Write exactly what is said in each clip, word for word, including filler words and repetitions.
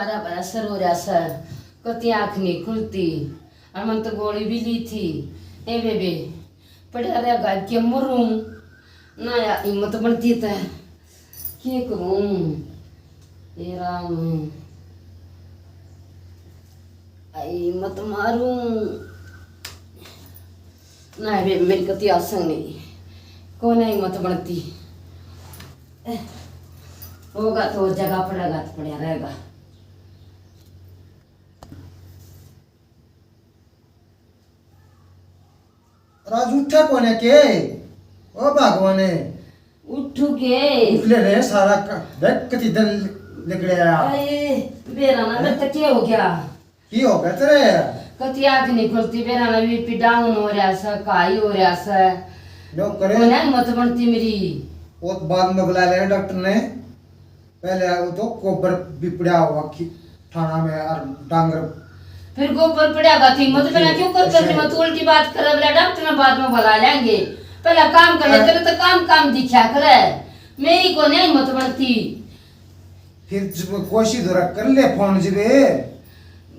हरा भरा सर हो रहा सर, कती आँख नहीं खुलती। और मन तो गोली भी ली थी। ए बेबे, पड़ा रहेगा के मरूं ना यार, हिम्मत बनती तो के करूं? ए राम, आई मत मारूं। ना बे, मेरी कती आसन नहीं, कोने हिम्मत बनती। होगा तो जगह पड़ेगा तो पड़ा रहेगा। राज उठा कोने के? ओ भगवान, उठू के? उठ ले रे, सारा का देख कती दिन लिगड़े आ। अरे बेरा ना, मैं तो के हो गया? की हो गया तेरे? कती आँख नहीं खुलती, बेरा ना, बीपी डाउन हो रहा से, काई हो रहा से। लो करे। कोने हिम्मत बनती मेरी। वो तो बाद में बुला लेगा डॉक्टर ने। पहले वो तो गोबर भी पड़ा हुआ कि थाना में और डांगर। फिर गोबर पड़ा हुआ थी, मत बना, क्यों कर कर मैं तो उल्टी बात कर रहा, डॉक्टर ने बाद में बुला लेंगे। पहला काम कर ले, अरे। तेरे तो काम काम दिखा करे। मेरी कोने हिम्मत बनती। फिर जब कोशिश जरा कर ले फोन जबे।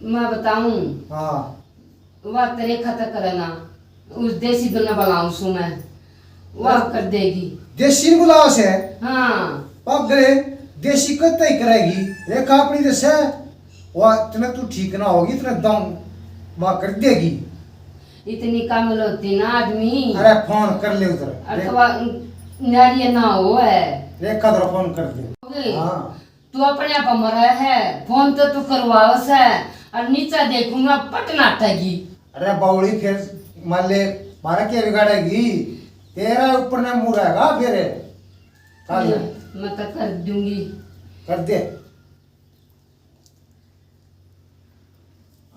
मैं बताऊं। हाँ। वाह, तेरे खत करे ना, उस देसी दुना बुलाऊं सू मैं, वाह कर देगी। देसी ने बुलाओ से? हाँ। पागल है, देसी कत ही करेगी? रेखा अपनी तो से, वाह, इतने तू ठीक ना होगी, इतने दम, वाह कर देगी। इतनी कामल होती ना आदमी। अरे फोन कर ले उधर। अरे तो वाह, नारी ना हो है। रेखा उधर फोन कर दे। हो गई? हाँ। तू अपने आप मरे है, फोन तो तू करवाओ से, और नीचा देखूंगा पट नाटेगी। अरे बावली, फिर मान ले, मारा क्या बिगाड़ेगी? तेरा ऊपर ने मुंह रहेगा फिर। कर ले। मैं तो कर दूंगी। कर दे।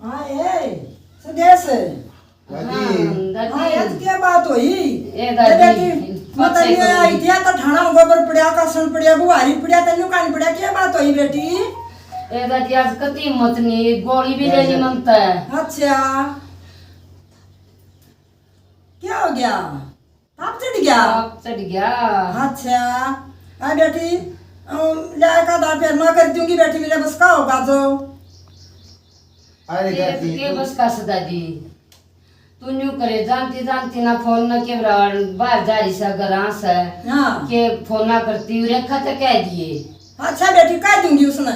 हाँ, ए, सुदेश। दादी। हाँ, दादी। हाँ, आज क्या बात हुई? ए, ए, दादी, दादी, मत पछे नहीं करो। आई थी, तो ठाणा गोबर पड़या, कासन पड़या, बुहारी पड़या, तन्नू कान पड़या, क्या बात हुई बेटी? ए, दादी, आज कती हिम्मत नहीं, गोली भी ले ली मन तै। अच्छा। क्या हो गया? ताप चढ़ गया? ताप चढ़ गया। अच्छा। आ बेटी, अम, ले का दार फिर मैं कर दूंगी बेटी, मेरे बस का होगा जो। अरे ये दादी, के तू बस का से दादी? तू न्यू करे, जानती जानती ना फोन ना के बराबर बाहर जा रही से, घर आ से। हाँ। के फोन ना करती, रेखा तो कह दिए। अच्छा बेटी, कह दूंगी उसने।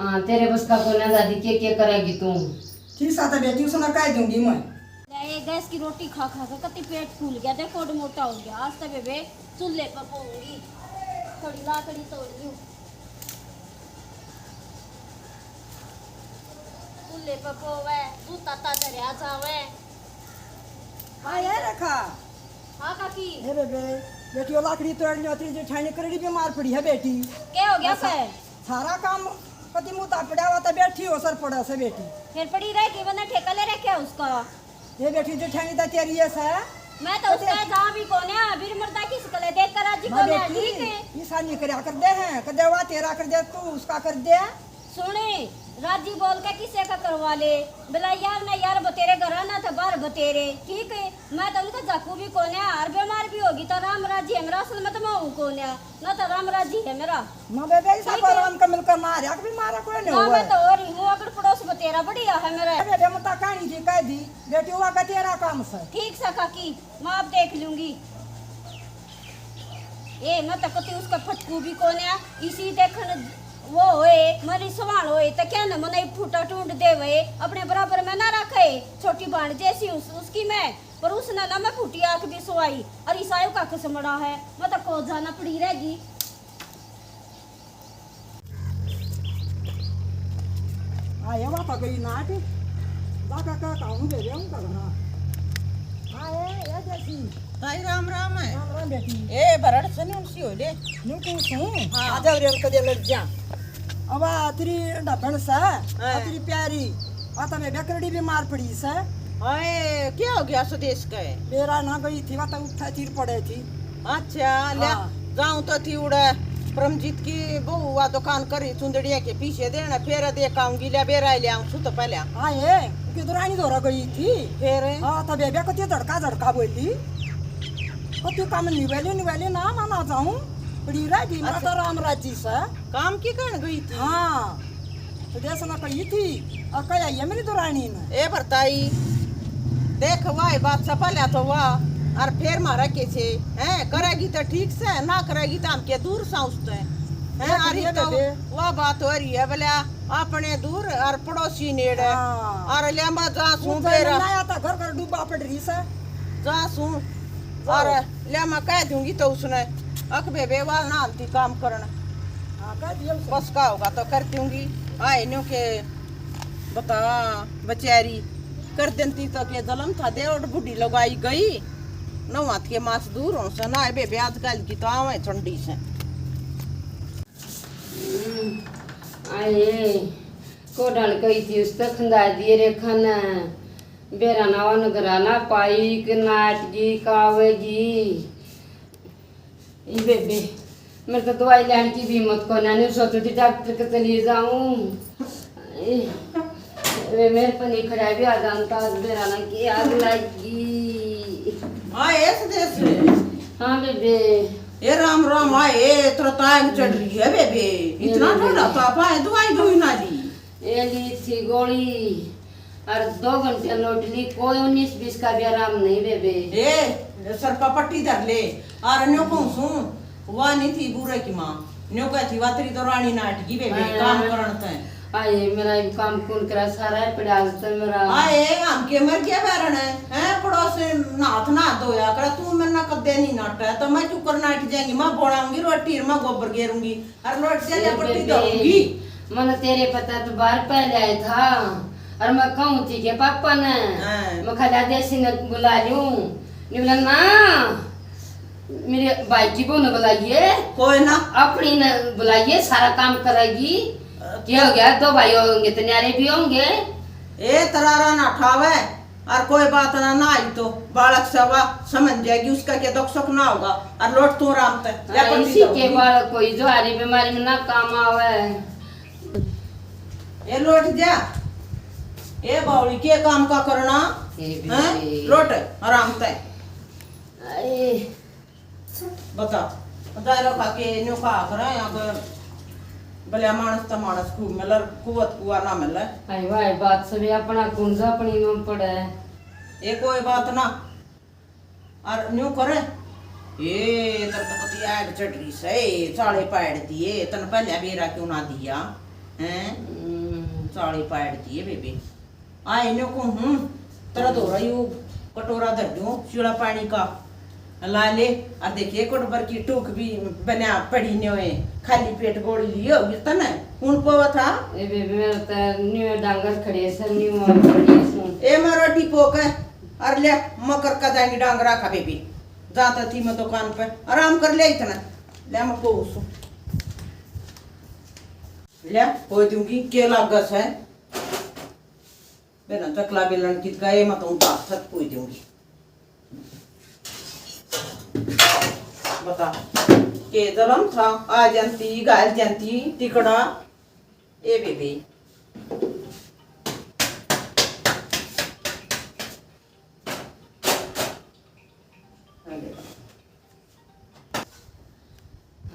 हाँ, तेरे बस का कोना दादी, के, के करेगी तू? ठीक सा तो बेटी, उसने कह दूंगी मैं। ये गैस की रोटी खा खा के कति पेट फूल गया, देखो, और मोटा हो गया। आज तो बेबे चूल्हे पे पोऊंगी, थोड़ी लाकड़ी तोड़ लूं। चूल्हे पे पोवे, जूता ता धरया जावे। हाँ, ये रखा। हाँ, काकी। ए बेबे, बेटी, वो लाकड़ी तोड़नी होती, जेठानी करड़ी बीमार पड़ी है, बेटी। क्या हो गया बस फिर? सारा काम पति मुता पड़ा हुआ था, बैठी हो सर पड़ा से, बेटी। फिर पड़ी रह गई, मैंने ठेका ले रखा है उसका। ये बेटी, जेठानी तो तेरी है सर। मैं तो तो उसका ते- जहाँ भी कोने, अभी मर्दा किस कले देख कर राजी माँ कोने, बेटी, ठीक है। ईसा नहीं करया कर दे हैं, कर दे, वा तेरा कर दे, तू उसका कर दे। सुने, राजी बोल के किसे का करवा ले। बोला, यार ना यार बतेरे घर ना था, बाहर बतेरे, ठीक है। मैं तो उनका जाकू भी कोने, और बीमार भी होगी तो राम राजी हमरा असल में तो मैं हूँ कोने, ना तो राम राजी है मेरा। माँ बेबे, इसा ठीक पर है। राम का मिलकर मारा, कि भी मारा कोई नहीं ना, हुआ मैं है। तो और ही हूँ, अगर पड़ोस बतेरा बढ़िया है मेरा। बेबे, मैं तो कहानी थी, कह दी, बेटी हुआ का तेरा काम से। ठीक सा काकी, मैं आप देख लूंगी। ए, मैं तो कती उसका फटकू भी कोने, इसी देखन वो होए, मरी सवाल होए, तो क्या न मने फूटा टूंड देवे, अपने बराबर में ना रखे। छोटी भाण जैसी उस, उसकी मैं, पर उसने ना मैं फूटी आंख भी सवाई, और ईसायो का कसमड़ा है, मैं तो खोज जाना पड़ी रहेगी। आया वा तो गई नाट। बाका का काऊ दे रहे हूँ करना। हाँ, ए, ए जैसी। ताई राम राम है। राम राम बेटी। ए, भरड़ से नहीं उनसी हो ले। न्यू पूछूं? हाँ। आ जाओ रे, कदे लग जा। अब आ तेरी डबन सा, हाँ। आ तेरी प्यारी, आ तो मैं बेकरड़ी बीमार पड़ी सा। हाय, क्या हो गया सुदेश का है? मेरा ना गई थी, वा तो उठा चीर पड़े थी। अच्छा, ले, हाँ। जाऊं तो थी उड़े परमजीत की बहू वा दुकान करी चुंदड़िया के पीछे देना, फिर देख आऊंगी, ले बेरा ले आऊं सु तो पहले। हाँ, ये किधर आनी धोरा गई थी? फिर? हाँ, तो बेबे कती धड़का धड़का बोली, कती काम निवेली निवेली ना ना ना जाऊं, पड़ी रहेगी, मैं तो अच्छा। राम राजी से। काम की करण गई थी? हाँ। देश ना कही थी, और कह आई है मेरी दुरानी ने। ए भरताई, देख, वाह, बात सफल है तो वाह, और फिर मारा के छे, हैं, करेगी तो ठीक से, ना करेगी तो हम के दूर सा उसते, हैं, देख अरे ये तो बेबे। वाह बात हो रही है, बोले अपने दूर और पड़ोसी नेड़े, हाँ। और ले मैं जा सूं वो बेरा। ना आता घर घर डूबा पड़ रही से। जा सूं, जाओ। और ले मैं कह दूंगी तो उसने, अक बेबे, वाह ना आती काम करना। हाँ, कह दिया उसने। बस का होगा तो कर दूंगी। आए न्यू के बता, बेचारी कर देती तो के जलम था दे, और बूढ़ी लुगाई गई। नौ हाथ के मास दूर हो से ना, बेबे आजकल की तो आवे ठंडी से। हम्म, आए, को डाल गई थी, उस तक खंदा दिए रे खाना। बेरा ना वन घरा ना पाई, कि नाटगी, कावेगी। ई बेबे, मेरे तो दवाई लेने की भी हिम्मत कोना, नहीं सोचती डॉक्टर के चली जाऊं। ए, वे मेरे पर नहीं खड़ा भी आ जानता, आज बेरा ना की आग लगी। हाँ, ऐसे जैसे। हाँ बेबे। ए राम राम, आए, ए, तेरा ताग चढ़ रही है बेबे, इतना ये ठंडा बेबे। तापा है, दवाई दो ना ली। ए ली थी गोली, और दो घंटे लौट ली, कोई उन्नीस बीस का भी आराम नहीं बेबे। ए, सर पर पट्टी धर ले, और न्यो कहूं सूं, वा नहीं थी बुरे की माँ, न्यो कह थी, वा तेरी तो रानी नाटकी बेबे, हाँ। काम करण तै। आए, मेरा एक काम कौन करा, सारा है पड़ा आज तो मेरा। आए, हम के मर गया बैरन है, हैं, पड़ोस में हाथ ना धोया करा, तू मेरे ना कदे नहीं नाटा, तो मैं क्यों कर नाट जाएंगी, मैं बोलाऊंगी रोटी, मैं गोबर गेरूंगी। अरे लौट जा, ले ए पट्टी बेबे, दऊंगी। मन तेरे पता तो बाहर पहले आया था, और मैं कहूँ थी के पापा ने, हाँ। मैं खला देसी ने बुला लूं। नहीं बोला ना, मेरे भाई की बहू ने बुलाइए, कोई ना। अपनी ने बुलाइए, सारा काम करेगी। अ, क्या हो गया, दो भाई होंगे तो न्यारे भी होंगे। ए तरारा ना ठावे। और कोई बात ना, ना आई तो बालक सेवा समझ जाएगी, उसका क्या दुख सुख ना होगा। और लौट तू आराम तै, या हाँ, पट्टी इसी के दऊंगी। बालक कोई जो हारी बीमारी में ना काम आवे। ए लौट जा, ए बावली के काम का करना, ए हैं? बेबे। लौट आराम तै। आए। बता, दायरा खा के न्यू कहा करे, यहाँ पे भले मानस तो मानस खूब मिले, कुवत कुआ ना मिले। आई वाह, बात सब अपना कुंजा अपनी में पड़े। ये कोई बात ना। और न्यू करे, ए, तन तो पति आग चढ़ रही से, चाले पाड़ दिए, तन पहले बेरा क्यों ना दिया, हैं? हम्म। चाले पाड़ दिए बेबे। आए न्यो को हूँ, तेरा धोरा यू कटोरा धर दूँ, शीला पानी का ला ले। और देखिए, कोट भर की टूक भी बना पड़ी न्यो है, खाली पेट गोली लिए होगी तने। कौन पोवा था? ए बेबे, मेरा तो न्यू डांगर खड़े से, न्यू पड़ी सु। ए, मैं रोटी पोक है, और ले, मकर का जाएंगे डांगरा खा बेबे। जाता थी मैं दुकान पे, आराम कर ले इतना। ले, मैं पोसू। ले, पोई दूंगी, के लागस है। बिना चकला बेलन की गए, मैं तो उतार थक कोई दूंगी। बता, के जलम था, आ जानती, घाल जानती, टिकड़ा, ए बेबे।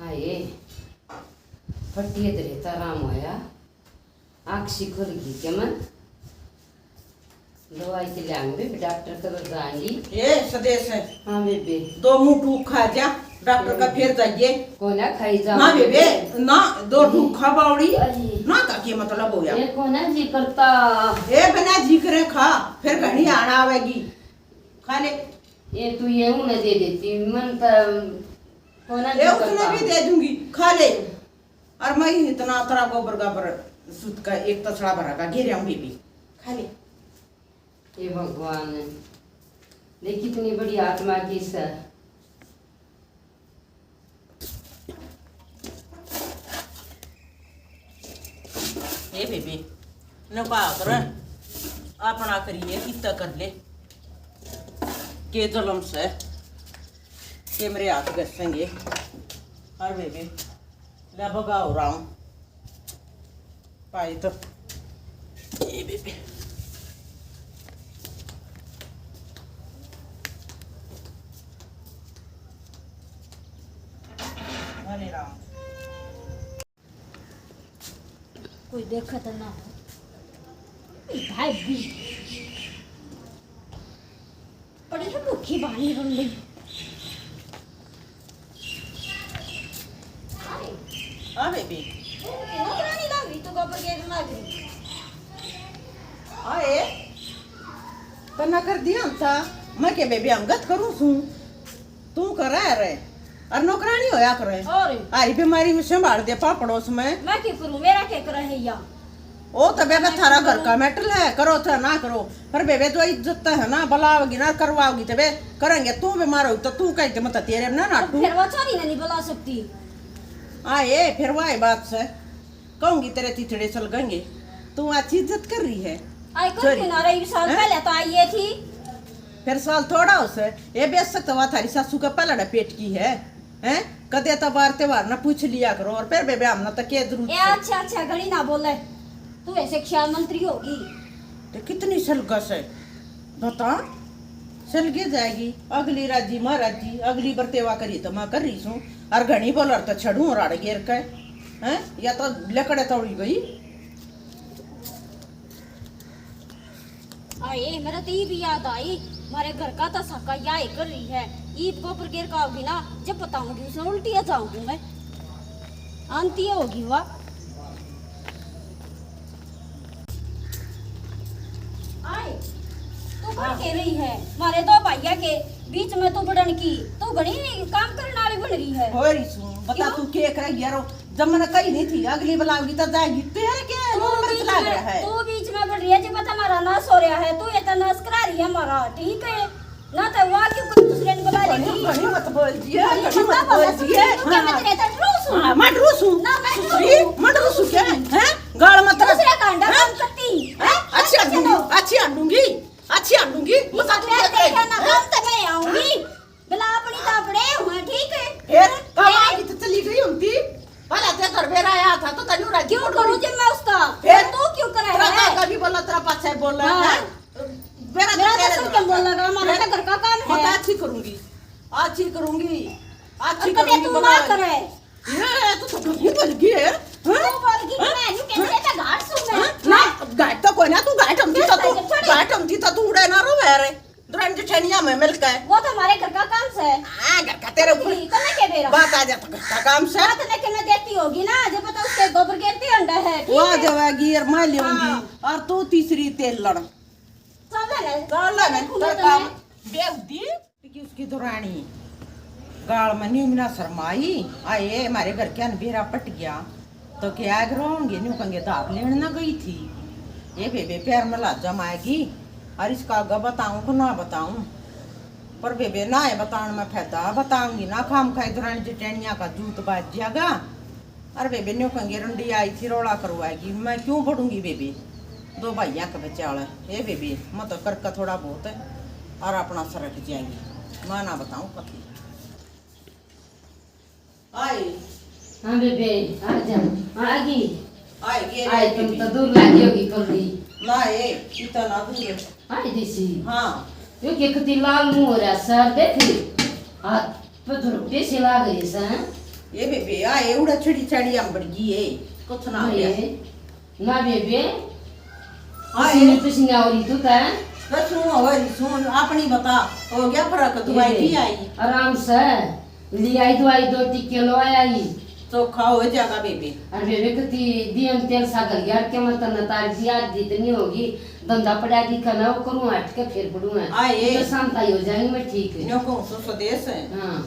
हाय, फटिए दरे तो आराम होया। आँख सी खुल गई के मन। दवाई के लियांगे बेबे, डॉक्टर तो बस जाएंगी। ए, सदेश है। हाँ बेबे। दो मुंह टूक खा जा, डॉक्टर का फिर जाइए। कोना खाई जा। ना बेबे, ना, दो टूक खा बावड़ी। अरे। ना का के मतलब होया? ये कोना जी करता। ए, बिना जी करे खा, फिर घणी आना आवेगी। खा ले। ये तू ये उन्हें दे देती, मन तो कोना ए, जी उसने करता। भी दे दूंगी, खा ले। और मैं इतना तरा गोबर गाबर सुत का एक तसड़ा भरा का घेरे आऊंगी भी। खा ले। हे भगवान, देख कितनी बड़ी आत्मा की स। हे बेबे, न कहा कर, अपना करिए, कितना कर ले। के जुलम से, के मेरे हाथ घसेंगे। और बेबे, ले बगा हो रहा हूँ। पाई तो। ए बेबे। हरे राम। कोई देखे तो ना हो। भाई भी पड़ी है भूखी, बानी बन गई। अरे, हाँ बेबी। नौकरानी लाग रही तो गोबर के लाग रही। आए, तन्ना कर दिया था, मैं के बेबी अंगत करूँ सूं। तू करे रे, और नौकरानी होया करे। और? आई बीमारी में संभाल दे पा पड़ोस में। मैं क्या करूं, मेरा क्या करे है या? ओ तो बेबे, थारा घर का मैटर है, करो तो ना करो, पर बेबे जो इज्जत है ना, बुलाओगी ना, करवाओगी तबे करेंगे। तू बीमार हो तो तू कह दे, मत तेरे ना नाटू। फिर वो छोरी ने नहीं बुला सकती। आए, फिर वही बात से कहूंगी, तेरे चिथड़े चल गएंगे। तू अच्छी इज्जत कर रही है। आई कर छोरी। क्यों ना रही, साल हैं? पहले तो आई ये थी। फिर साल थोड़ा हो से, ये बेइज्जत तो वा थारी सासू के पलड़ा पेट की है, हैं? कदे तो बार त्योहार ना पूछ लिया करो, और फिर बेबे हमने तो के जरूरत ए, है? अच्छा, अच्छा, घणी ना बोले, तू ऐसे ख्याल मंत्री होगी। तो कितनी सलगस है, बता, सलगे जाएगी। अगली राजी महाराजी, अगली बरतेवा करी तो मैं कर रही सूं, और घणी बोलर तो छड़ू राड़ गेर के, हैं? या तो लकड़े तोड़ी गई। आए, मेरा तो ईब याद आई, मारे घर का तो साका या ही कर रही है। ईब गोबर गिर का होगी ना, जब बताऊंगी उसे, उल्टी आ जाऊंगी मैं। आंती होगी वा। आए, तू कौन हाँ। कह रही है? मारे दो भैया के बीच में तू बड़न की, तू घणी काम करने वाली बन रही है। हो रही सूं, बता क्यों? तू के करे यारो? जब मैंने कही नहीं थी, अगली बुलाओगी तो जाएगी। तेरे के तू मुंह में बीच चला में, गया है। तू बीच में बढ़ रही है, जब तुम्हारा नाश हो रहा है, तू ये तो नाश करा रही है हमारा, ठीक है? ना तो वहाँ क्यों कोई दूसरे ने बुला लेगी? घणी मत बोल जिए, घणी मत बोल जिए। क्यों मैं तेरे तो डरू सूं? हाँ, मैं डरू सूं। ना, मैं डरू सूं। मैं डरू सूं क्या? हैं? गाल मत रख। दूसरे का अंडा काम करती। हैं? अच्छी हंडूंगी, अच्छी हंडूंगी, अच्छी हंडूंगी। बता तू क्या करेगी? ना काम तो मैं आऊंगी। भला अपनी तो अपने हुए, ठीक है? फिर कब आएगी तो चली गई होती। भला ते घर बेरा आया था तो तन्नू राजी क्यों करूं जब मैं उसका? फिर? तू क्यों करे तेरा है? काका भी बोला, तेरा पाछे बोला हाँ। है। मेरा तो मेरा तो तेरे सुन के बोल लगा, हमारा फिर? तो घर का काम है। मैं तो अच्छी करूंगी, अच्छी करूंगी, अच्छी और कभी करूंगी, तू ना करे। ये तू तो घर ही बोल गई है, हाँ? तू बोल गई, मैं नहीं कहती, मैं घाट सूं मैं। हाँ? ना, घाट तो कोई ना, तू घाट हमती तो तू, घाट हमती तो तू उड़े ना रो रे। दुरानी जेठानिया में मिलकर। वो तो हमारे घर का काम से। हाँ, घर का तेरे ऊपर। तन्ने के बेरा? बात आ जा तो घर का काम से। बात लेके मैं देती होगी ना, जब पता उसके गोबर गिरती अंडा है, ठीक वो आ है? जावेगी और मैं लेऊंगी। हाँ। और तू तीसरी तेल लड़। चल ले। चल ले, तन्ने तेरे काम। बेवदी। कि उसकी दुरानी गाल में न्यू ना शर्माई। आए, हमारे घर के अन बेरा पट गया। तो क्या करोगे? न्यू कंगे धाप लेन ना गई थी। ये बेबे प्यार में लाजा माएगी। और इसका आगे बताऊं कि ना बताऊं? पर बेबे ना है बतान में फायदा, बताऊंगी ना, खाम खाई दुरानी जेठानिया का जूत बाज जाएगा। और बेबे न्यू कंगे रंडी आई थी, रोला करवाएगी। मैं क्यों पड़ूंगी बेबे? दो भाइयां के बचाले। ए बेबे, मैं तो करके थोड़ा बहुत और अपना सरक जाएंगी। मैं ना बताऊं कभी। आए। हाँ बेबे, आ जा। आ गई। आए, ये आए, तुम बेबे। तो दूर लागी होगी कल्ली। ना, ए, इतना दूर। आए देसी। हाँ। यो के कति लाल मुंह हो रहा सर, देख। हाथ पे धुरपटे से लाग रहे सर। ये बेबे, आ, एवढा छड़ी छाड़ी हम बढ़ गई है। कुछ ना हो गया। ना बेबे, हाँ, पसीने ये पसीने हो रही तू तै। बस हूँ हो रही सूं, अपनी बता, हो गया फर्क? दवाई बेबे, नहीं आई? आराम से ले आई दवाई, दो टिक्के लो आई। चोखा हो जाएगा बेबे। अरे बेबे, कती दियम तेल सा गल गया के मत न तार दिया, जितनी होगी, धंधा पड़ा दिखा ना, वो करूँ हट के फिर पड़ूँ है। आए। तो शांत आई हो जाएंगे, मैं ठीक है। न्यो कहूँ सो स्वदेश है। हाँ।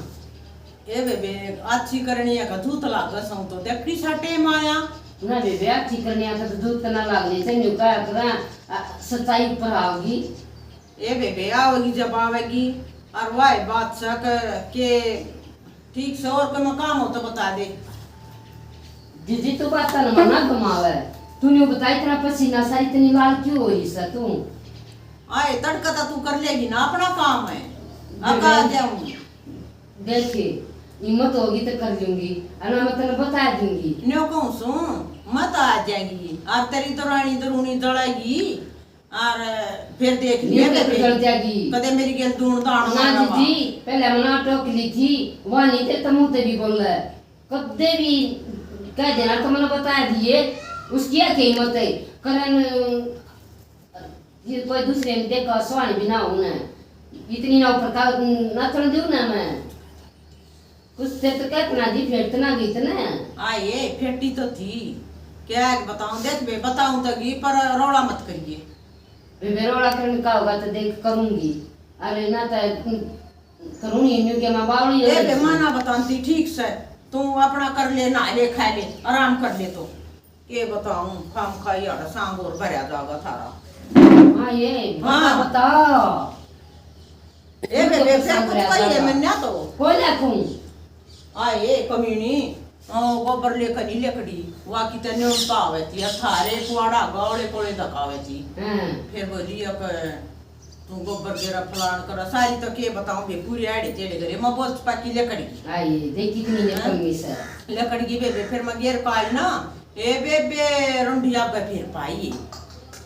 ए बेबे, आछी करनी है का जूत लागे सौ तो देखी सा टेम आया। ना बेबे, आछी करनी है का तो जूत ना लागनी चाहिए, न्यू कहा करा, आ, सच्चाई ऊपर आओगी। ए बेबे, आओगी जब आवेगी, और वाह बात सा के, के ठीक से और कम काम हो तो बता दे। जीजी, तू बात ना मना घुमावे, तू न्यू बता इतना पसीना सा इतनी लाल क्यों हो रही सा तू? आए, तड़का तो तू कर लेगी ना, अपना काम है। बेबे। अका आ जाऊंगी। देखे, हिम्मत होगी तो कर लूंगी, अना मैं तने बता दूंगी। न्यो कहूं सूं, मत आ जाएगी, और तेरी तो रानी दरूनी जलेगी, और फिर देख लिया ये तो कदे, जल जाएगी। कदे मेरी गेल दून दान ना मारा जीजी, पहले मना टोक ली थी, वहाँ नहीं थे तमू ते भी बोल रहे, कदे भी कह देना तो मैंने बता दिए, उसकी है कीमत है। करण, ये कोई दूसरे ने देखा, सुहानी भी ना होना। इतनी ना ऊपर का नाचण दूं ना मैं। कुछ तेरे तो कहत ना जी, फेरत ना गई तने। आ, ये फेटी तो थी। क्या है बताऊं, देख बे, बताऊं तो गई, पर रोला मत करिए। बे, बे, रोला करने का होगा तो देख करूंगी। अरे ना तो करूंगी, न्यू के मैं बावली ए, हो बे, गई। माना बताती ठीक से, तू अपना कर ले, नहा ले, खा ले, आराम कर ले। तो के बताऊं, खाम खाई आड़ा सांग और भरया जागा थारा। हाँ, ये हाँ। बता, बता। ए, बे, बे, फिर कुछ कही है मन्या तो। कोई ना कहूं। आ, ए, कमीनी, ओ, गोबर लेकर नहीं लकड़ी, वा की तने उनका आवे थी, अब थारे कुआड़ा गौड़े कोले धकावे थी। हाँ। फिर बोली, अब तू गोबर गेरा फलान कर, सारी तो के बताऊं बे, पूरे आड़े तेड़े करे, मैं बोझ पाकी लकड़ी। आई, देख कितनी हाँ? लकड़ी से। लकड़ी की बेबे, फिर मैं गेर पाई ना, ए बेबे, रंडिया पे फिर पाई।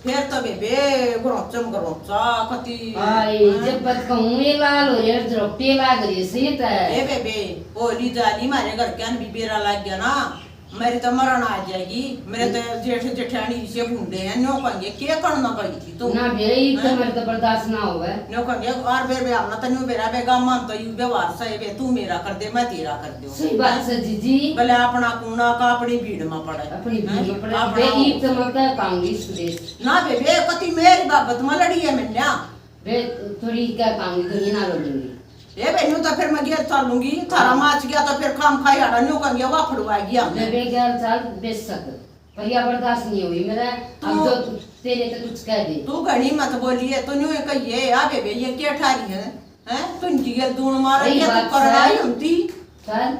फिर तो बेबे, गरोचम गरोचा, कती, आई, हाँ? जब बत कहूं, ये लाल हो रे, द्रोपटे लाग रे से त। ए बेबे, होली जाली मारे घर के अन भी बेरा लग गया ना, मेरी तो मरण आ जाएगी। मेरे तो जेठ जेठानी से भूंडे हैं, न्यो कहेंगे, "के करना गई थी तू?" ना बे, ये तो हैं? मेरे तो बर्दाश्त ना होवे। न्यो कहेंगे, "और बे, बे, हमने तो न्यू बेरा बेगा, मन तो यू व्यवहार सही बे, तू मेरा कर दे, मैं तेरा कर दूं।" सही बात हैं? से जीजी। भले अपना कूड़ा का अपनी भीड़ में पड़े। अपनी भीड़ हैं? में पड़े। अपना बे, ये तो मैं कह पाऊंगी सुदेश। ना बे, बे, कती मेरी बाबत में लड़ी है मन्या। बे, थोड़ी क्या पाऊंगी, तो ये ना लड़ूंगी। ए बे, न्यू तो फिर मैं गेर चालूंगी, थारा माच गया तो फिर खाम खाई आड़ा न्यू कहेंगे, "वाह, फड़वा गया हमने।" बे, बे, गेर चाल, बेशक, पर यह बर्दाश्त नहीं हुई मेरा। अब तो जो तेरे तो कुछ कह दे। तू घणी मत बोलिए, तू न्यू ही कहिए, "आ बे, बे, ये क्या ठारी है? हैं? तू इनकी गेल दूण मारा, सही क्या बात तू करना है। ही होती?" चल।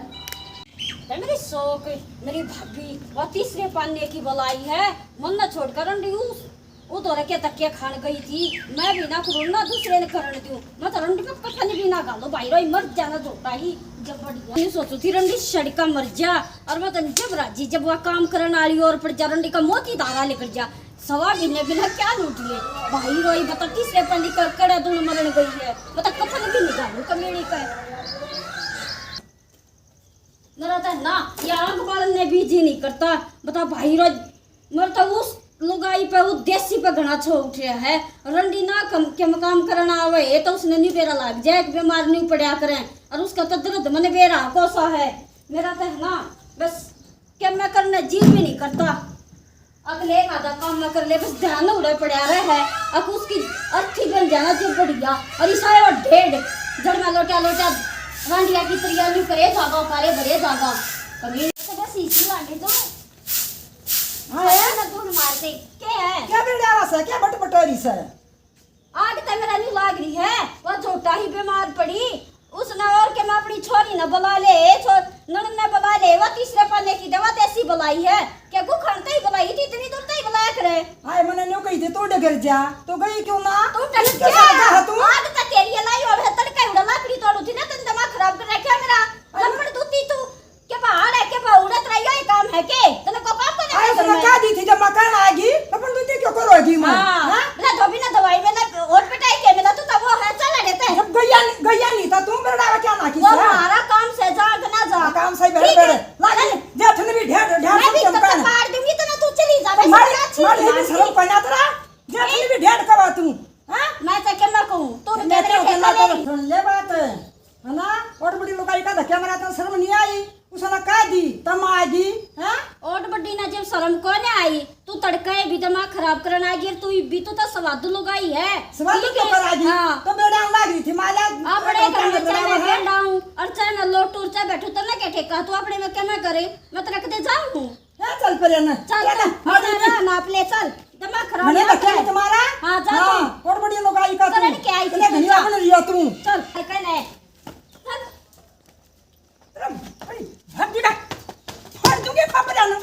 ए मेरी शौक, मेरी भाभी, वो तीसरे पाने की बलाई है, मन ना छोड़कर रंडी उस, वो तो रखे तकिया खान गई थी। मैं भी ना करूँ ना दूसरे ने करण दूँ, मैं तो रंडी में कफन भी ना घालू भाई, रोई मर जाना झोटा ही। जब बढ़िया नहीं सोचू थी रंडी सड़का मर जा, और मैं तो जब राजी जब वह काम करने वाली और पड़ जा, रंडी का मोती धागा लेकर जा, सवा महीने बिना क्या लूट ले भाई, रोई बता तीसरे पाने कर कड़ा दूण मरण गई है, बता कफन भी नहीं घालू कमेड़ी का। मेरा तो ना, ये आंख बालन ने भी जी नहीं करता। बता भाई रोज, मेरे तो उस लुगाई पे, उस देसी पे घना छो उठ रहा है। रंडी ना कम, के मकाम करना आवे, ये तो उसने नहीं बेरा लाग जाए, एक बीमार नहीं पड़ा करें। और उसका तो दर्द मने बेरा कोसा है। मेरा तो है ना, बस के मैं करने जी भी नहीं करता। अगले आधा काम ना कर ले, बस ध्यान उड़े पड़ा रहे है। अक उसकी अर्थी बन जाना जो बढ़िया। और इसा है वो ढेड, जड़ में लोटा लोटा, रांडिया की तरिया न्यू करे जागा, पारे भरे जागा। कभी तो बस इसी लागे तो। हाँ, है? ना धूल मार दे। क्या है? क्या बेड़ा रहा है? क्या बटबटोरी से? आग ते मेरा नहीं लाग रही है, वो झोटा ही बीमार पड़ी। उसने और के मैं अपनी छोरी ने बुला ले, ए छोर, ननद ने बुला ले, वो तीसरे पाने की दवा देसी बुलाई है। के गु खान ते ही बुलाई थी, इतनी दूर ते ही बुलाया करे। हाय, मने न्यू कही थी, तू डगर जा, तो गई क्यों ना? तू डगर क्यों जा? जा तू? आग ते तेरी ये लाई और है, तड़के उड़ा लाकड़ी तोड़ू थी ना, तन दिमाग खराब कर रखा मेरा। अरे लपड़ दूती तू। के पहाड़ है, के पहाड़ उड़त रही है, ये काम है के? तने को काम करने आए के तो घर मैं में? कह दी थी, जब मकान आएगी, तो अपन दूती क्यों करोगी माँ? हाँ। हाँ? ना धोबी ना दवाई में ना ओट पिटाई के मिला, तू तो वो है, चल हटे ते। जब गैया, गैया नहीं था, तू मेरा डावा क्या ना वो किया? हमारा काम से जा के ना जा। काम सही बड़े ठीक है। बड़े। लागी, चल। जेठ ने भी ढेर, ढेर मैं भी सब तो चमकाना। पाड़ दूंगी, तो ना तू चली जा, तो मैं मारी, अच्छी मारी नहीं भी मानती। शर्म पहना तेरा, जेठ ने ए? भी ढेर करा तू। हाँ? मैं तो क्या ना कहूँ, तू तो मैं कहते क्या रखे कहना करे। तो सुन ले बात। है ना? और बड़ी लुगाई का धक्का मारा तो शर्म नहीं आई? उसने कह दी, तम आ गई, हैं? ओट बड्डी ना जब शर्म को ने आई, तू तड़का ये भी दिमाग खराब करन आ गई, तू भी तू तो सवादू लुगाई है। सवादू ठीक तो है? कर आ गई। हाँ। तो बेड़ा लाग रही थी, माला अपने तो घर में बेड़ा चाहे वहाँ। बेड़ा हूँ, और चाहे ना लोटू और चाहे बैठू, तो ना क्या ठेका, तू अपने में क्या ना करे, मैं तो रख दे जाऊँ। क्या चल पड़े ना? चल, क्या चल, ना? हाँ, चल, दीदी। ना, नाप ले, चल। दिमाग खराब मने मत बच्चा कर। तुम्हारा? हाँ, जा हाँ, तू। और बड़ी लुगाई का तू। करण के आई थी, इतने तू घनिया जा। बन रही हो तू। चल, कह ले। चल। अरे, अरे, भाग बेटा। फोड़ दूंगी खपरा ना।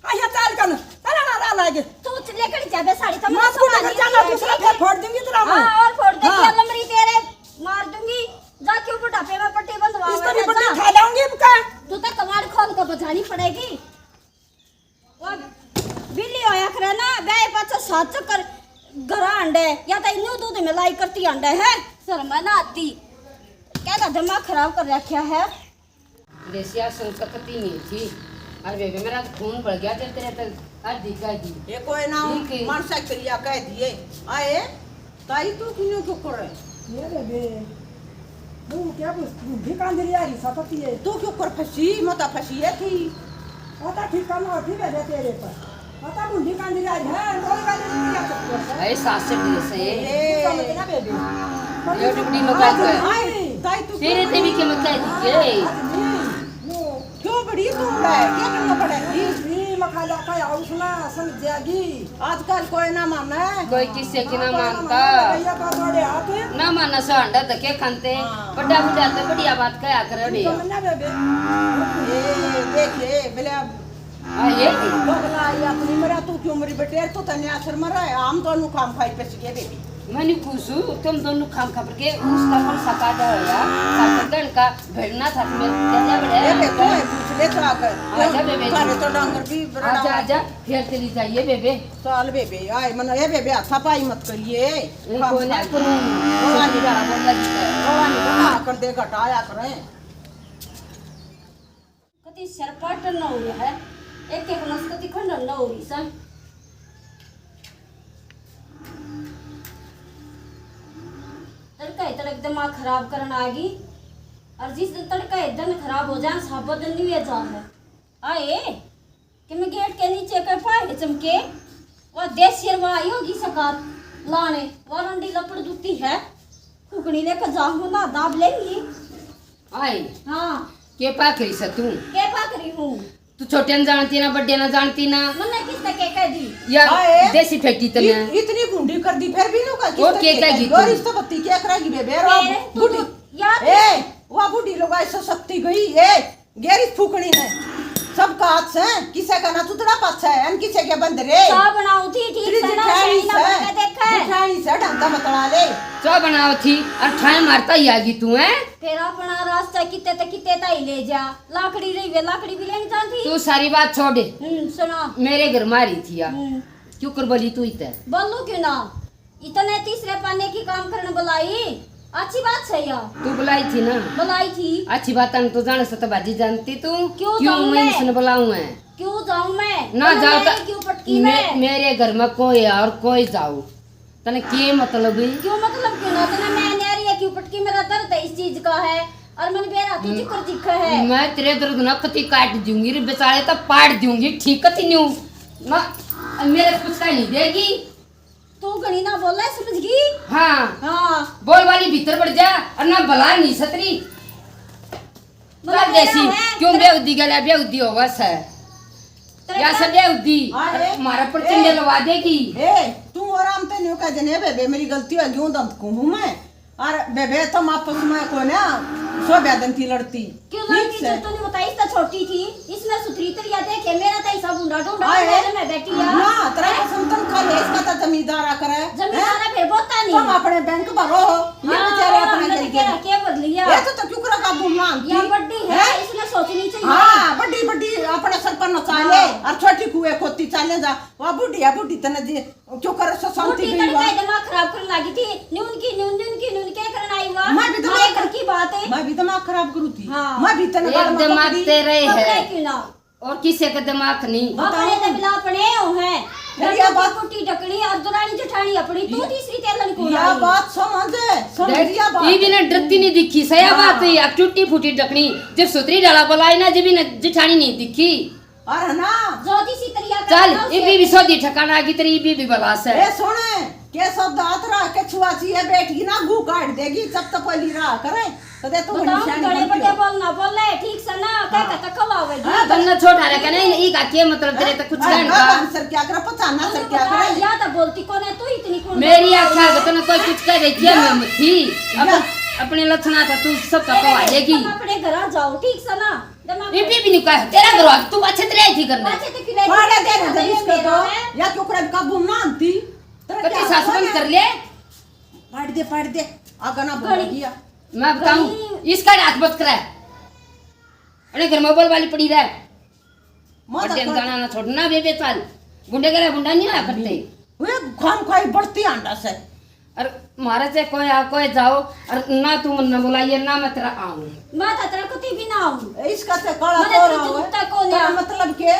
आ, ये चाल कर ना। चला ना, ला लागे। तू लेकर जा बे साड़ी, तो माँ मैं को सामान लेकर नहीं जाना, आई दूसरा थी। घर फोड़ दूंगी तेरा मैं। हाँ, और फोड़ देगी हाँ। अलमरी तेरे, मार दूंगी। जा क्यों बुढ़ापे में पट्टी बंधवा इस हुआ तरह है, पट्टी जा। खा जाऊंगी इनका। तू तो कबाड़ खोल के बजानी पड़ेगी। वो बिल्ली होया करे ना, ब्याह पाछे सात चक्कर घर आंडे, या तो इन्नू दूध में लाई करती आंडे है, शर्म है ना आती। क्या का दिमाग खराब कर रखा है? देसिया संकति नहीं थी, अरे बेबे, मेरा खून बढ़ गया जब तेरे तक आधी कह दी। ये कोई ना, ठीक है। मानसा के लिए कह दिए। आए, ताई तू क्यों क्यों कर रहे? ये बेबे, तू क्या कुछ भूखी कांदरी आ रही सतती है? तू क्यों कर फंसी? मत फंसी है थी। पता ठीक काम होती बेबे तेरे पर। पता भूखी कांदरी आ रही है, कोई बात नहीं कर सकती है। ऐ सास से बोले से। ए। तू समझ ना बेबे। ये टुकड़ी में आज बात कर। नहीं, ताई तू तेरे क्यों ते भी के मत कह दीजिए। आज नहीं। क्यों बड़ी तू है? क्या करना पड़ेगी? जी, मखा ला का आउस ना समझ जाएगी। आजकल कोई ना माने। कोई किसी की ना हाँ, मानता। भैया का जोड़े हाथ। ना माना सो अंडा धक्के खाते। हाँ। बड़ा बुझाते, बढ़िया बात कहा करे तू भैया। तो मन्ना बेबे। ये, ये, देख, ये, बोले अब हाँ, ये। बगला आई अपनी मरा, तू क्यों मरी बेटे? तो तन्ने आसर मरा है, हम दोनों खाम खाई पे सीखे बेबी। मैं नहीं खुश हूँ, तुम दोनों खाम खा के उसका कौन सा कायदा होया? खाकर का भिड़ना था तुम्हें, क्या क्या बढ़िया ए, बेबे, है? तू पूछ ले तो आकर। आजा, बेबे जी। थारे तो डांगर भी बड़ा आजा, आजा, फिर चली जाइए, बेबे। चल, बेबे, आए, मन, ए, बेबे, हाथा पाई मत करिए। ए, खाम कोने खाई। करूँ? बोला नहीं, बोला नहीं, बोला नहीं, बोला कर दे, घटाया करें। कति सिर पाटन ना हो रहा है, एक एक नस कति खंडन ना हो रही सन। तड़का ही तड़क दिमाग खराब करन आ गई। और जिस दिन तड़का ही दिन खराब हो जाए, साबत दिन नहीं जा है। आए कि मैं गेट के नीचे के पाए चमके, वह देसी रवा आई होगी सकात लाने, वह रंडी लपड़ जूती है, फूकनी लेकर जाऊंगा ना, दाब लेंगी। आए। हाँ। के पाखरी से तू? के पाखरी हूँ? तू छोटे न जानती ना, बड्डे ना जानती ना। मन्ने किसने के कह दी? या हाय। देसी फेटी तने। इत-, इतनी गुंडी कर दी, फिर भी नु का और किसने के के कह कह दी दी? और तू? इस तो बत्ती क्या करेगी बेबे? और ए, तू बूढ़ी। तो याद ए, वह बूढ़ी लोग ऐसा सत्ती गई। ए, गेरी फूकनी है। सबका हाथ से, किसे का ना चुतड़ा पाछा है, अन किसे के बंद रे। चाह बनाऊ थी, ठीक तेरी से ना, जेठानी सही ना से, बन के देखे। जेठानी से ढंग का बतला ले। चाह बनाओ थी, और ठाए मारता ही आ गई तू, हैं? फिर अपना रास्ता किते ते किते ताई ले जा। लाकड़ी रही वे, लाकड़ी भी लेने जाती। तू सारी बात छोड़। हम्म, सुना। मेरे घर मारी थी या। हम्म। क्यों कर बोली तू इते? बोलू क्यों ना? इतने तीसरे पाने की काम करने बुलाई। अच्छी बात है या? तू बुलाई थी ना? बुलाई थी। अच्छी बात है, तू जाने से तो बाजी जानती तू। क्यों क्यों जाऊं मैं मैं? इसने बुलाऊं है? क्यों जाऊं मैं? ना तने जाओ मैं तो क्यों पटकी मे-, मैं? मेरे घर में कोई और कोई जाओ। तने के मतलब है? क्यों मतलब क्यों ना? तने मैं न्यारी है, क्यों पटकी? मेरा दर्द है इस चीज का है, और मन बेरा तू हम्म। जिक्र दिखा है। मैं तेरे दर्द ना कति काट दूंगी रे, बेचारे तो पाड़ दूंगी, ठीक कति न्यू ना, मेरे कुछ का नहीं देगी। तू घणी ना बोले, समझ गई? हाँ। हाँ। बोल वाली भीतर बढ़ जा, और ना भला नहीं सतरी। चल देसी, क्यों बेहुदी गला बेहुदी होवा से? या से बेहुदी, अरे, मारा पर ए, चिंडे लवा देगी। ए, तू आराम ते न्यू कह देने, बेबे, मेरी गलती हो गई, हूँ दंत को हूँ मैं। और बेबे, तुम आपस में को ना, सो बेदन थी लड़ती। क्यों लड़ती? जब तूने बताई, इस तो छोटी थी, इसने सुथरी तरिया देखे, मेरा तो ऐसा भूंडा ढूंढा, आए। मेरे में बैठी है। ना, तेरा हैं? कसम तुम खा ले, इसका तो जमींदारा करे, जमींदारा हैं? फिर बोता नहीं। तुम अपने बैंक भरो, ये हाँ, बेचारे अपने हमने तो लेके क्या, क्या भर लिया? ये तो, तो क्यों करा काबू ना आती? या बड्डी है, हैं? इसने सोचनी चाहिए। हाँ, बड्डी, बड्डी अपने सर पर नचा हाँ। ले, और छोटी कुएं खोदती चाले जा। वह बूढ़ी है, बूढ़ी तने जी, क्यों करे सो शांति बूढ़ी गई तड़का वा? दिमाग खराब करने लगी थी। न्यून की न्यून, न्यून की न्यून, क्या करना आई वा? मैं भी तो मारे मार घर की बात है। मैं भी दिमाग खराब करूँ थी। हाँ। मैं भी तने एक गाल में दिमाग पकड़ी। तेरे पकड़े है। क्यों ना? और किसी का दिमाग नहीं। अपने तो मिला अपने हो है। फिर या बात कुटी ढकनी और दुरानी जेठानी अपनी, तू तीसरी तेलन को या आई। बात समझ, समझ देख, या बात। ये भी ना डरती नहीं दिखी, सही हाँ। बात है, अब टूटी फूटी ढकनी। जब सुतरी डाला बुलाई ना, जब भी ना जेठानी नहीं दिखी। और है ना? जो जिसी तरिया का चल, है ना, इबी उसे भी सोधी ठिकाना की तेरी इबी भी बला से। ए, सुन, के शब्द हाथ रहा के छुआ सी है, बैठ गई ना, गू काट देगी, जब तक पहली रहा करे, तो दे तू बड़ी बताओ, सियानी बड़े बनती बड़े हो। बोल ना बोले, ठीक से ना, कह हाँ। के तो कब आवेगी? हाँ, तन्ने छोटा रे कने, ई का के मतलब तेरे तो कुछ हाँ, कहने हाँ, का? आंसर क्या करे, पचाना सर क्या करे? या तो बोलती कोने, तू इतनी कौन मेरी बोलती आँख है? आगे तने कोई कुछ कह दे, क्या मैं थी? अप-, अपने लक्षणा था, तू सब का कह देगी। तुम अपने घर आ जाओ, ठीक से ना? इबी भी नहीं कहा, तेरा घर आ, तू अच्छे तेरे आई थी करना। अच्छे तो खिलाई पाड़े दे दे, इसका तो। या क्यों करे काबू ना आती? तेरा कति क्या सास बंद कर ले। पाड़ दे, पाड़ दे। आगा ना बोल गया। मैं बताऊं, इसका हाथ मत करे। अरे घर में बोल वाली पड़ी रहे। मत अड्डे कर। गाना ना छोड़ना, बेबे चाल। गुंडे करे गुंडा नहीं ना करते। वे खाम खाई बढ़ती आंडा से। और म्हारे से कोई आ, कोई जाओ, और ना तू मन्ने बुलाइए, ना मैं तेरा आऊं। मैं तो तेरा कती भी ना आऊं। इसका ते काला मने तोरा तेरा होवे। जूता को ना। तेरा मतलब के?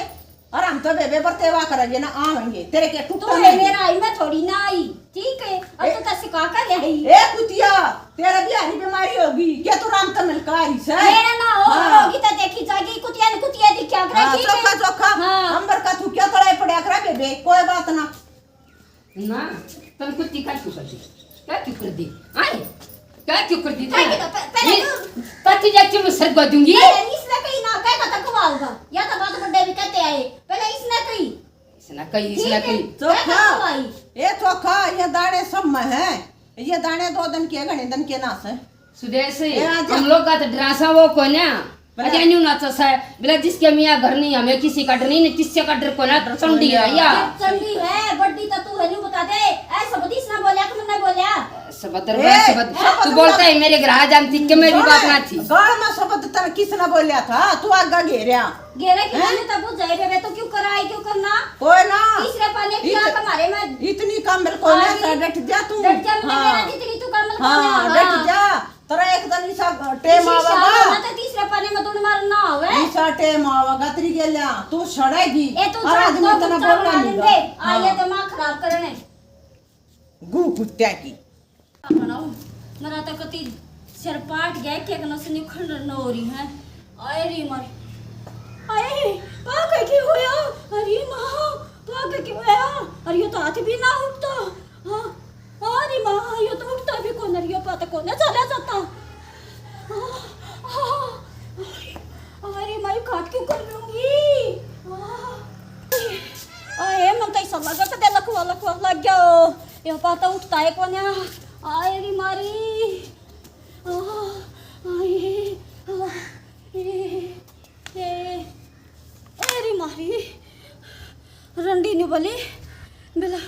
और हम तो बेबे पर तेवा करेंगे ना, आवेंगे। तेरे के तू टूटा है नहीं। मेरा आई, मैं थोड़ी ना आई, ठीक है? और ए, तू तो सिखा कर ले आई। ए कुतिया, तेरा भी हरी बीमारी होगी। क्या तू राम तो मिलकर आई से? मेरा ना हो, हाँ। होगी तो देखी जाएगी। कुतिया ने कुतिया दी क्या करे, हाँ, ठीक है? चोखा, चोखा। हाँ। अंबर का तू क्या तड़ाई पड़ा करे बेबे? कोई बात ना। ना, तन कुत्ती का क्यों कर दी? क्या क्यों कर दी? आए? क्या क्यों कर दी? क्या तूने? किया? पह-, पहले ये तो पति जाके मैं सरगवा दूंगी। पहले इसने कही ना, कहता था कमाऊंगा। या तो बात बड़े भी कहते आए। पहले इसने कही। इसने कही, ठीक इसने है, कही। कहता चोखा। तो आई। ए चोखा, ये दाने सब में है। ये दाने दो दिन के, घणे दिन के ना से। सुदेश, ए, आजा। हम लोग का तो डरासा वो कोन्या। भला अरे न्यू नाचा सा है। बोला, जिसके मियाँ घर नहीं, हमें किसी का डर नहीं, नहीं किससे का डर कोन्या, डर चंडी कोन्या। है या। चंडी है, बड्डी तो तू है, न्यू बता दे। ऐ शब्द इसने बोला कि मैंने बोला? शब्द रे, ए, शब्द। शब्द तू बोलता है, मेरे घर आ जानती कि मैं भी बात ना थी। गाल में शब्द तर किसने बोला था? तू आगा घेरया। घेरे की हैं? मैंने तब बुझाई रे, तो क्यों कराई, क्यों करना? कोई ना। तीसरे पाने की इत-, आंख मारे मैं। इतनी कामिल कोन्या, डट जा तू। डट जा, मैं हाँ। तेरा जितनी तू कामिल हाँ, कोन्या, डट हाँ। जा। तेरा एक दिन इसा टेम इसी आवेगा। साल में तो तीसरे पाने में तुम मरना होवे। इसा टेम आवेगा तेरी गेल्या, तू सड़ेगी। ए, तू और जा, आदमी तो इतना तू बोलना मार नहीं दे। गा। आ, ये हाँ। दिमाग खराब करने। गू कुत्त्या की। बनाऊं। मेरा तो कति सिर पाट गया, के कनो से निखंड न हो रही है। आए रे मारे। आए, पा के की होया? अरे माँ, पा के की होया? अरे यो तो हाथ भी ना उठता। हाँ। अरे माँ, यो तो उठता भी कौन, यो पता कौन है चला जाता। हाँ, हाँ, अरे, अरे माँ, यो खाट क्यों कर लूंगी? हाँ। अरे, मन तो ऐसा लगा था, लकवा, लकवा लग गया। यो पता उठता है कौन है? आए रे मारी। आ, आए, आ, ए, ए, ए रे मारी। रंडी न्यू बोली, बेला,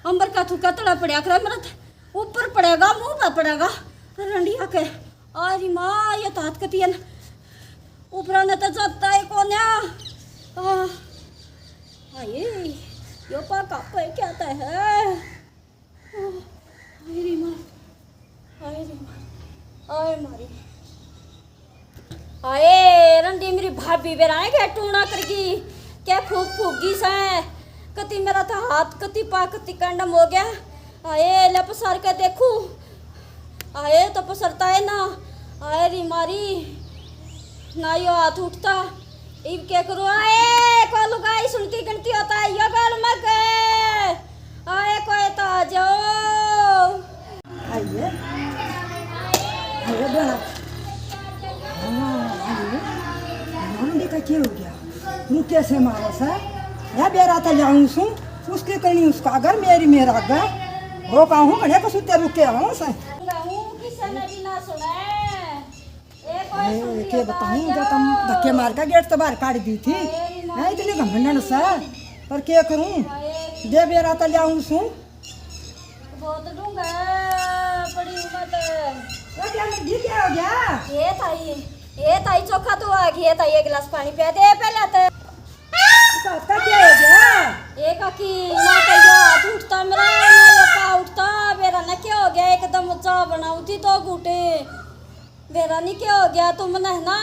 अंबर का थूका तड़ा पड़ा करा, मेरा तो ऊपर पड़ेगा, मुंह पे पड़ेगा। रंडिया के, आ री माँ, ये तो हाथ कतियन ऊपरा ने तो जाता है कोन्या। आ, हाय, यो पा का पे क्या तय है? हाय रे माँ, हाय रे माँ, हाय मारी। हाय रंडी, मेरी भाभी बेरा है क्या टूणा करगी, क्या खूब फूकी सै। कति मेरा था हाथ, कति पा, कति कंडम हो गया। हाय ले पसार के देखूं, हाय तो पसरता है ना। हाय री मारी, ना यो हाथ उठता। इब के करूं? आए, को लुगाई सुनती गणती होता है, यो गाल मग। आए, कोई तो आ जाओ। आइए। आइए, बड़ा। हाँ, आइए। नाम भी का क्या हो गया? तू कैसे मारो सर? या बेरा तो जाऊं सू, उसके कहीं उसका घर, मेरी मेरा घर। वो कहूँ, बड़े को सुते रुके हूँ सर। कहूँ, किसी ने भी ना सुने। ए, के बताऊं, जो तुम धक्के मार के गेट से बाहर काट दी थी। मैं इतनी घमंडन सा, पर के करूं? दे बेरा तो ले आऊं सू। बहुत डूंगा पड़ी मत। वो क्या लगी, क्या हो गया? ये ताई, ये ताई चोखा तो आ गई, ये ताई एक गिलास पानी पिया दे पहले तो। इसका क्या हो गया? ए काकी, ना तो यो हाथ उठता मेरा, ना यो पा उठता, बेरा ना क्या हो गया, एकदम चाय बनाऊं थी दो घूटे। बेरा नी क्या हो गया, तुमने है ना,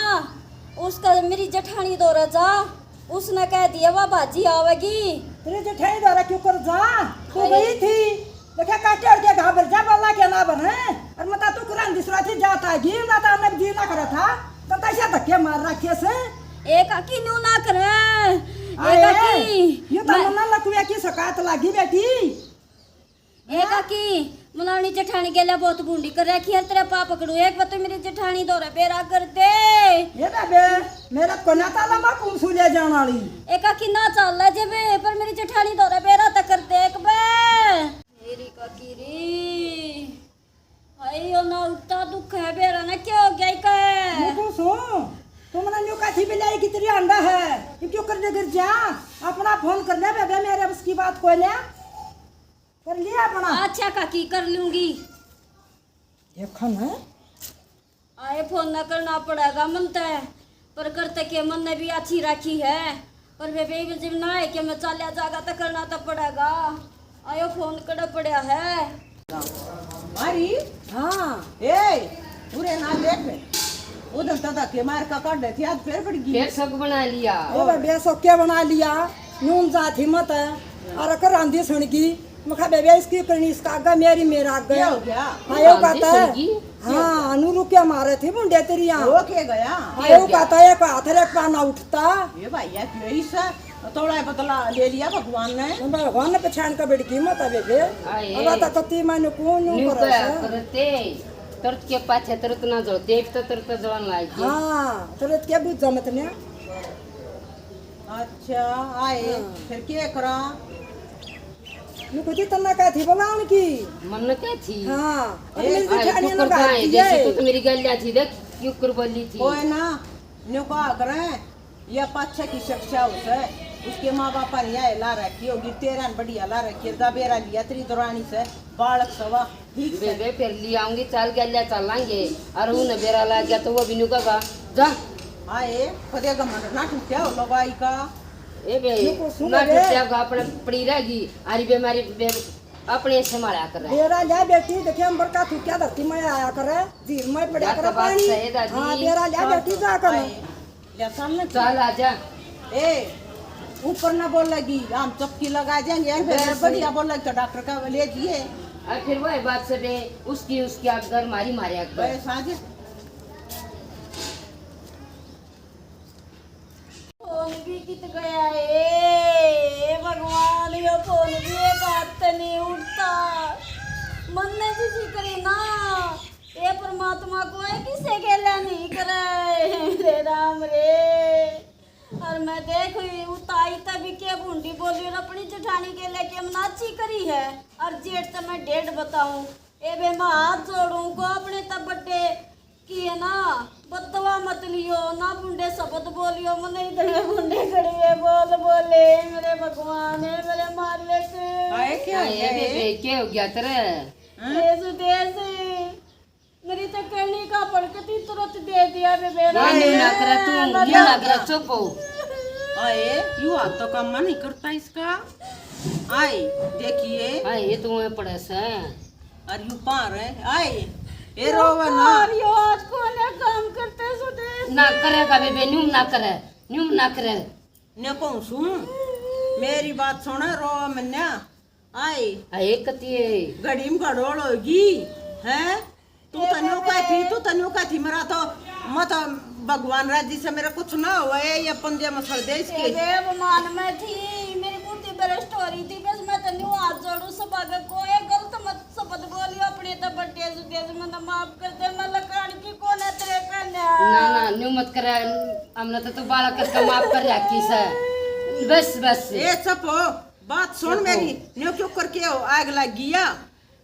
उसका मेरी जेठानी धोरे जा, उसने कह दिया वा भाजी आवेगी। तेरी जेठानी धोरे क्यों कर जा? तू अरे। गई थी, मैं क्या काटे और क्या घाबर जा, बाला क्या ना बने? और मता तू कुरान दूसरा थी जाता है, घी ना था, मैं जी ना करा था, तो तैसे धक्के मार रखे से। ए काकी, न्यू ना करे। ए आए, काकी, ये तो मैं मन्ना लकुया की शिकायत लागी बेटी। ए काकी, मलावनी जेठानी गेल्या बहुत भूंडी कर रखी है, तेरे पा पकड़ू, एक बार तो मेरी जेठानी धोरे बेरा कर दे। ये बेबे, मेरा कोना ताला मा कुमसू ले जाने वाली। ए काकी, ना चल ले जेबे, पर मेरी जेठानी धोरे बेरा तक कर दे एक बे। मेरी काकी री। हाय, यो ना उठता दुख है, बेरा ना क्या हो गया इका? मैं तो सो, तुमने न्यू काठी भी लाई कितनी अंडा है, ये क्यों कर दे गिर जा? अपना फोन कर ले बेबे, मेरे बस की बात कोई ले। कर लिया अपना। अच्छा काकी, कर लूंगी। देखो ना। आए, फोन ना करना पड़ेगा मन तै, पर करते के मन ने भी अच्छी राखी है, पर वे बेबे जब ना है कि मैं चाल्या जागा तो करना तो पड़ेगा। आयो, फोन कड़े पड़ा है। अरे, हाँ। ए, उरे ना देख। उधर तो धक्के मार का काट देती, आज फिर पड़ गई। फिर सक बना लिया। ओ बे, सक क्या बना लिया? नून जा थी मत। और कर आंधी सुन गई। मखा बेबे इसकी करनी, इसका आगा मेरी, मेरा आगा। क्या हो गया? हाँ, यो कहता है। हाँ, अनु रुकिया मारे थी मुंडे तेरी यहाँ। हो के गया? हाँ, यो कहता है, एक हाथ रे पाना उठता। ये भैया, क्यों इस तोड़ा बदला ले लिया भगवान ने? भगवान ने पहचान का बेटी कीमत है बेबे। आए। अब तो कति मैंने कौन न्यू न्यू करा कह से? करते, तुरत के पाछे तुरत ना जलते, एक तो तुरत जलन लाग गई। हाँ, तुरत के बुझ जमत ने। अच्छा, आए, हाँ। फिर क्या करा? न्यू कुछ तन्ना का थी बोला उनकी। मन क्या थी? हाँ, अब ए, मेरी आए, जेठानी क्यों ना करता गाती है, जैसे है। तू तो मेरी गल्या थी, देख, क्यों कर बोली थी? कोई ना, न्यू कहा करें, या पाछे की शिक्षा हो से, उसके माँ बापा ने या ला रखी होगी, तेरा ने बढ़िया ला रखी है, बेरा लिया तेरी दौरानी से, बालक सवा, ठीक से। बेबे, फिर ले आऊंगी, चाल गया, ले चलांगे। और उन्हें बेरा ला गया तो वो भी न्यू कहा, जा। आए, कदे घमंड ना टूटिया हो लवाई का। ए बे, न्यू को सुन ना बे। टूटिया का अपने पड़ी रहेगी, आरी बीमारी बे, अपने संभाला कर। बेरा लिया बेटी, देखे हम बड़का थूकिया धरती में आया करे, झील में पड़ा करे पानी। हाँ, बेरा लिया बेटी जा कर। ले चल ना। चल आजा। ए, ऊपर ना बोलेगी, हम चपकी लगा देंगे। अरे फिर बढ़िया बोलेगी तो डॉक्टर का ले जाइए। और फिर वही बात से बे, उसकी, उसकी आग घर, मारी, मारी आग घर। बस आज। फोन भी कित गया है? ए भगवान, यो फोन भी एक हाथ तै नहीं उठता। मन ने जिसी करी ना, ए परमात्मा को है किसे गेल्या नहीं करे। रे राम रे। और मैं देख, उताई तभी के भूंडी बोली और अपनी जेठानी के लेके मनाची करी है। और जेठ तो मैं डेढ़ बताऊं। ए बे, मैं हाथ जोड़ूं को अपने तब बड्डे की है ना, बदवा मत लियो ना, बुंडे शब्द बोलियो, मने इतने बुंडे कड़वे बोल बोले, मेरे भगवान है, मेरे मालिक। आए क्या हो आए गया बे, ये? बे, क्या हो गया तेरे? हाँ? ए सुदेश, मेरी तो कहनी का पड़कती तुरंत दे दिया बे, मेरा ना, न्यू ना करे तू, न्यू ना करे, चुप हो। आए, यू हाथ तो काम नहीं करता इसका। आए, देखिए। आए, ये तो वहीं पड़े से। और यू पार है, आए, ए रोवे ना। और यो आज कोने काम करते सुदेश? ना करेगा बेबे, न्यू ना करे, न्यू ना करे। ने कहूँ सू, मेरी बात सुन, रोवे मन्या। आए। आए कतिए। घड़ी में घड़ोल होगी, हैं? तू ए तो न्यू बेबे। कहती, तू तो न्यू कहती, मेरा तो मत भगवान राजी से मेरा कुछ ना हुआ, ये पंजे मसल दे इसके। ए बे, अब मान में थी, मेरी बुद्धि भ्रष्ट हो रही थी, बस मैं तो न्यू हाथ जोड़ू, सब आगे कोई गलत मत शब्द बोलियो अपने तो बड्डे सुदेश, मन्ने माफ कर दे, मैं लकान की कोने तेरे कन्या। ना, ना, न्यू मत करे, हमने तो तू बालक करके माफ कर रखी से। बस, बस। ए, चुप हो, बात सुन चुप हो। मेरी, न्यू क्यों करके हो, आग लग गया।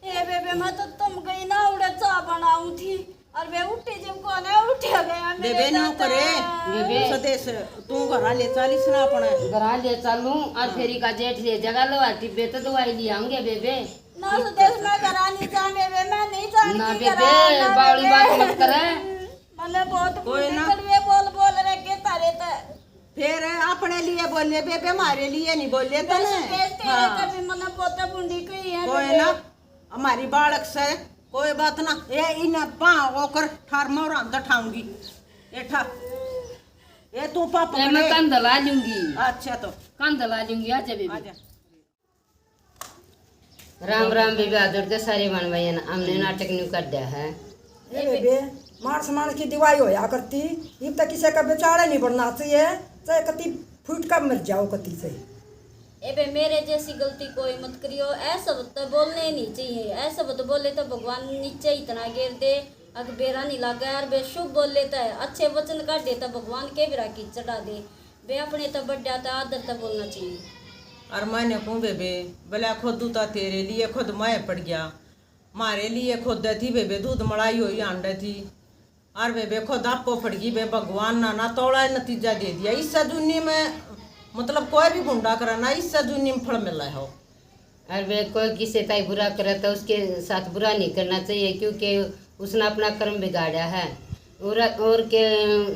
ए बेबे, मैं तो तुम गई ना, उड़े चाह बनाऊं थी, और वे उठी जब कोने उठा गया मेरे बेबे, न्यू दादा। करे। बेबे। सुदेश, तू घरा ले चालीस ना अपने। घरा ले चालूं, और हाँ। फेरी का जेठ ले जगह लो, टिब्बे तो दवाई ले आऊंगे बेबे। ना सुदेश, मैं घरा नहीं जाऊं बेबे, मैं नहीं जाऊं ना बेबे, घरा, ना बावली बेबे। बात मत करे। मन्ने बहुत कोई ना। कड़वे बोल बोल रखे तारे ते। फिर अपने लिए बोले बेबे, हमारे लिए नहीं बोले तने। सुदेश, तेरे हाँ। कभी मन्ने बहुत बुंडी कही है कोई बेबे। ना, हमारी बालक से कोई बात ना। ए इन पा ओकर ठार मोरा दठाऊंगी। ए ठा, ए तू पाप ए, मैं करे। कंध ला लूंगी। अच्छा तो। कंध ला लूंगी, आजा बेबे। आजा। राम राम बेबे, आदर के सारे बहन भाइयां ने, हमने नाटक न्यू कर दिया है। ए बेबे, मानस मानस की दिवाई होया करती, इब तक किसी का बेचारा नहीं बनना चाहिए, चाहे कति फूट का मर जाओ कति से। ए बे, मेरे जैसी गलती कोई मत करियो। ऐ शब्द तो बोलने ही नहीं चाहिए। ऐ शब्द बोले तो भगवान नीचे इतना गिर दे, अक बेरा नहीं लागे। और बे शुभ बोले तो, अच्छे वचन काढे तो भगवान के बेरा की चढ़ा दे। बे अपने तो बड्डा तो आदर तो बोलना चाहिए। और मैंने कहूँ बेबे, भला खुद तो तेरे लिए खुद मैं पड़ गया, मारे लिए खुद थी बेबे, दूध मलाई हुई हांडे थी। और बेबे खुद आपको फड़गी बे, भगवान ना, ना तौला नतीजा दे दिया। इस दुनिया में, मतलब, कोई भी गुंडा करे ना, इस दुनिया में फल मिला हो। और वे कोई किसी ताई बुरा करे तो उसके साथ बुरा नहीं करना चाहिए, क्योंकि उसने अपना कर्म बिगाड़ा है। और, और के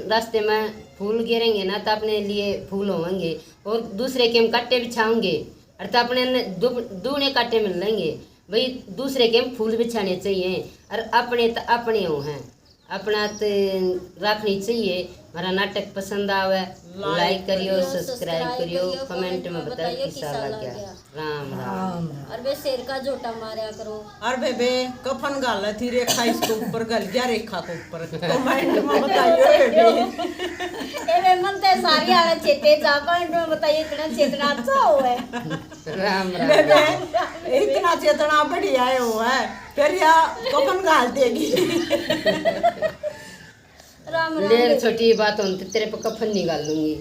रास्ते में फूल गिरेंगे ना, तो अपने लिए फूल होंगे, और दूसरे के हम कांटे बिछाओगे, और तो अपने ने दु-, दूने कांटे मिल लेंगे। भाई, दूसरे के फूल बिछाने चाहिए और अपने तो अपने हो हैं, अपना तो रखनी चाहिए। हमारा नाटक पसंद आवे, लाइक करियो, सब्सक्राइब करियो, कमेंट में बताइयो किसा लग गया। राम राम। और बे शेर का झोटा मारया करो। और बेबे कफन घाला थी, रेखा इसके ऊपर घल गया, रेखा के ऊपर। कमेंट में बताइयो बेबे। ए बे, मन ते सारी आला चेते जा, कमेंट में बताइए, इतना चेतना अच्छा हो है। राम राम। बेबे, इतना चेतना बढ़िया है, हो है, फिर या कफन घाल देगी। राम राम। ले छोटी बात होन ते तेरे पे कफन नहीं घालूंगी।